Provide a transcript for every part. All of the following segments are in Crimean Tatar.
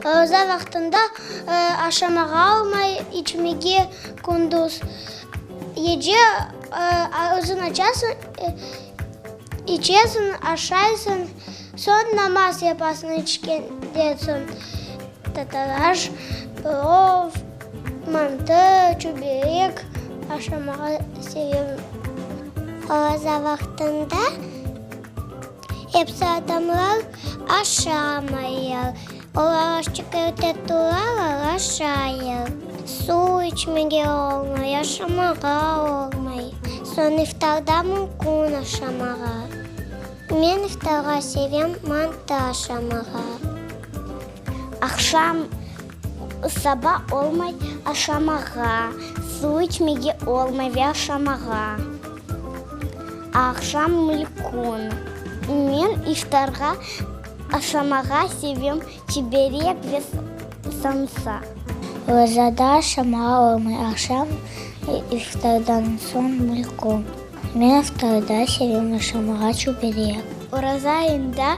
Oraza vaqtında aşamağa olmay, içmege kündüz. Gece ağzın açasıñ, içesiñ, aşaysıñ, soñ namaz yapasıñ içkenden soñ. Tatalaş, plov, mantı, çöberek aşamağa sevem. Oraza vaqtında episi adamlar aşamaylar. Olar azçıq erte turalar, aşaylar. Suv içmege olmay, aşamağa olmay. Soñ iftarda mümkün aşamağa. Men iftarğa sevem mantı aşamağa. Aqşam, saba olmay aşamağa, suv içmege olmay ve aşamağa. Aqşam mülkün. Men iftarğa aşamağa sevem çiberek ve samsa. Orazada aşamağa olmay, aqşam iftardan soñ mülkün. Men iftarda sevem aşamağa çiberek. Oraza ayında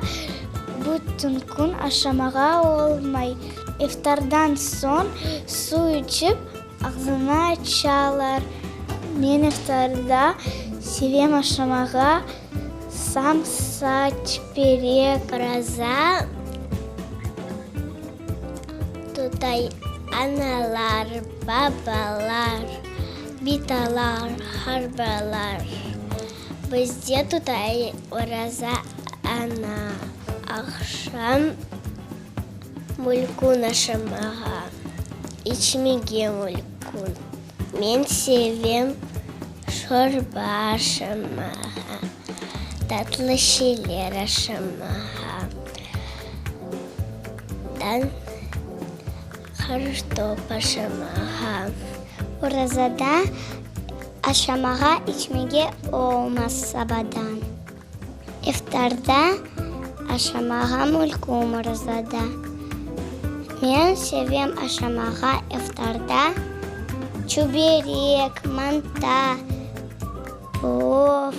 bütün kün aşamağa olmay. İftardan soñ suv içip, ağzını açalar. Men iftarda sevem aşamağa samsa, çiberek. Oraza tutay analar, babalar, bitalar, harbalar. Bizde tutay oraza ana. Aqşam mülkün aşamağa, içmege mülkün. Men sevem şorba aşamağa, tatlı şeyler aşamağa, dan qartop aşamağa. Orazada aşamağa, içmege olmaz sabadan. İftarda aşamağa mülküm orazada. Men sevem aşamağa iftarda çüberek, manta, plov.